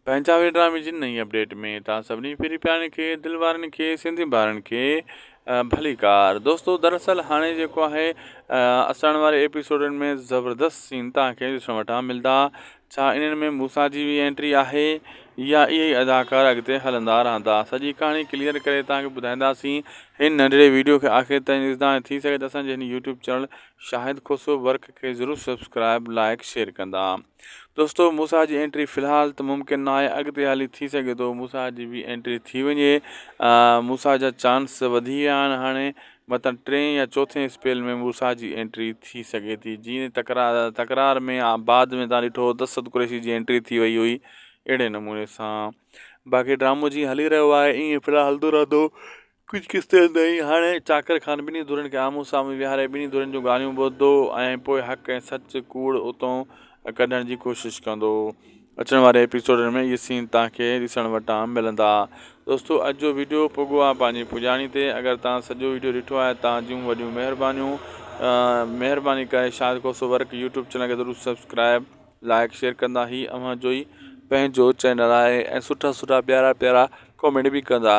پنهنجا وي ڊرامي جي نئين اپڊيٽ ۾ توهان سڀني پھرين پيارن کي دل وارن کي سنڌي ڀائرن کي ڀليڪار دوستو دراصل هاڻي جيڪو آهي اسان واري ايپيسوڊن ۾ زبردست سين توهان کي ڏسڻ وٽان ملدا ڇا انهن ۾ موسا جي به انٽري آهي يا اهي ئي اداڪار اڳتي هلندا رهندا سڄي ڪهاڻي ڪليئر ڪري توهان کي ٻڌائينداسين هن ننڍڙي ويڊيو کي آخر تائين ڏسندا ۽ ٿي سگهي ته اسان جي هن YouTube channel Shahid Khoso work کي ضرور سبسڪرائب لائڪ شيئر ڪندا دوستو موسيٰ جي انٽري في الحال ته ممڪن ناهي اڳتي هلي ٿي سگهي ٿو موسيٰ جي به انٽري ٿي وڃي موسيٰ جا چانس وڌي ويا آهن هاڻي متان ٽئين يا چوٿين اسپيل ۾ موسيٰ جي انٽري ٿي سگهي ٿي جيئن تڪرار تڪرار ۾ بعد ۾ تان ڏٺو ته اسد قريشي جي انٽري ٿي وئي هئي اهڙي نموني سان باقي ڊرامو جيئن هلي رهيو آهي ائين في الحال هلندو رهندو ڪجهه قسطن تائين هاڻي چاڪر خان ٻنهي ڌرين کي آمهون سامهون ويهاري ٻنهي ڌرين جون ڳالهيون ٻڌندو ۽ پوء حق ۽ سچ ڪوڙ اتون ڪڍڻ جي ڪوشش ڪندو. اچڻ واري ايپيسوڊن ۾ اهي سين توهان کي ڏسڻ وٽان ملندا. دوستو اڄ جو ويڊيو پڳو آ پنهنجي پڄاڻي تي اگر توهان سڄو ويڊيو ڏٺو آهي توهان جون وڏيون مهربانيون مهرباني ڪري Shahid Khoso work YouTube channel کي ضرور سبسڪرائب لائڪ شيئر ڪندا هي اوهان جو ئي پنهنجو چينل آهي ۽ سٺا سٺا پيارا پيارا ڪامينٽ به ڪندا.